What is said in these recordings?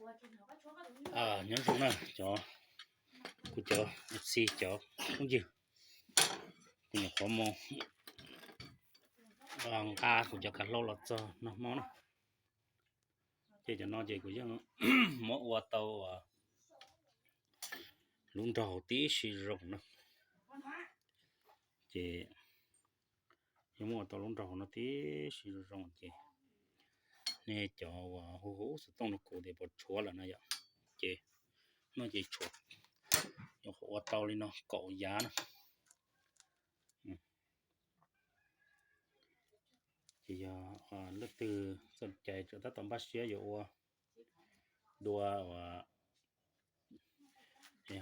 Nyob zoo na cov, kuv cov txiv cov phooj ywg, kuv nyuam qhuav mus nqa kuv cov kav hlau los txog noj hmo na. Ces cov no ces kuv yeej muab ua tau lub nraug tib si zoo na. Ces yeej muab ua tau lub nraug no tib si zoo zoo ces nej cov uas hu hu xov tooj rau kuv tias puas tshuav lawm no yom. Ces no ces tshuav, nyuam qhuav ua tau li no kaum yav na. Ces yog leej twg xom cai tseem tab tom npaj siab yuav ua dua uas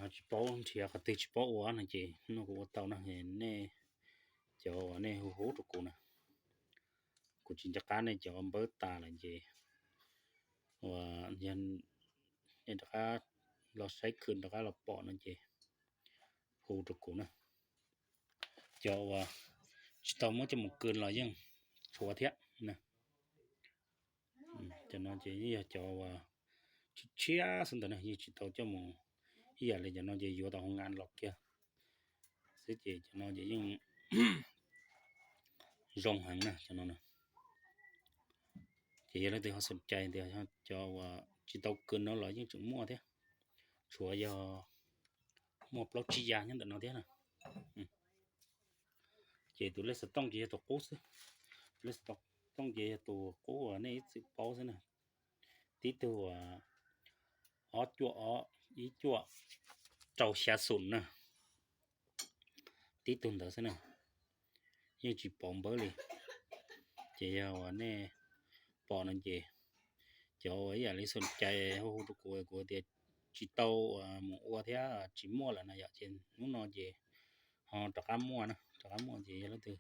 ho tsis paub nrhiav qhov twg tsis paub ua no ces no kuv ua tau no, nej cov uas nej hu hu rau kuv na, kuv tsis nco qab nej cov npawb tas lawm ces uas nej rov qab los saib khwm rov qab los pom no ces hu rau kuv na. Cov uas tsis tau muab coj mus kws los yeej tshuav thiab na. Cov no ces yeej yog cov uas tshiab tshiab xwb ntawd na, yeej tsis tau coj mus, ib yam li cov no ces yuav tau hoo ngan los kiag xwb ces cov no ces yeej zoo heev na cov no. Ces yog leej twg ho xom cai tias cov uas tsis tau kws no los yeej tseem muaj thiab, tshuav yog muaj plaub tsib yav nyob ntawm no thiab na. Ces tus lej xov tooj ces yog tus qub xwb. Tus lej xov tooj ces yog tus qub uas nej ib txwm paub xwb na. Tib tug uas ob cuaj ob, ib cuaj rau xya xum na. Tib tug ntawd xwb na, yeej tsis pom npawb li. Ces yog uas nej pom no ces cov uas ib yam li xom cai hu hu rau kuv, kuv tias tsis tau mus ua thiab tsis muaj lawm no yom, ces hnub no ces ho rov qab muaj na, rov qab muaj ces yog leej twg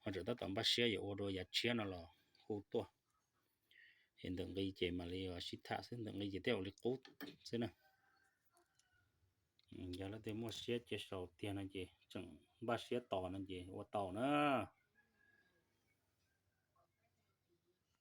ho tseem tab tom npaj siab yuav ua dua yav tshiab no los hu tuaj. Es ntawm nqi ces mam li sib tham xwb, ntawm nqi ces tej zaum li qub xwb na. Yog leej twg muaj siab cia sau tiag no ces tseem npaj siab tos no ces ua tau na.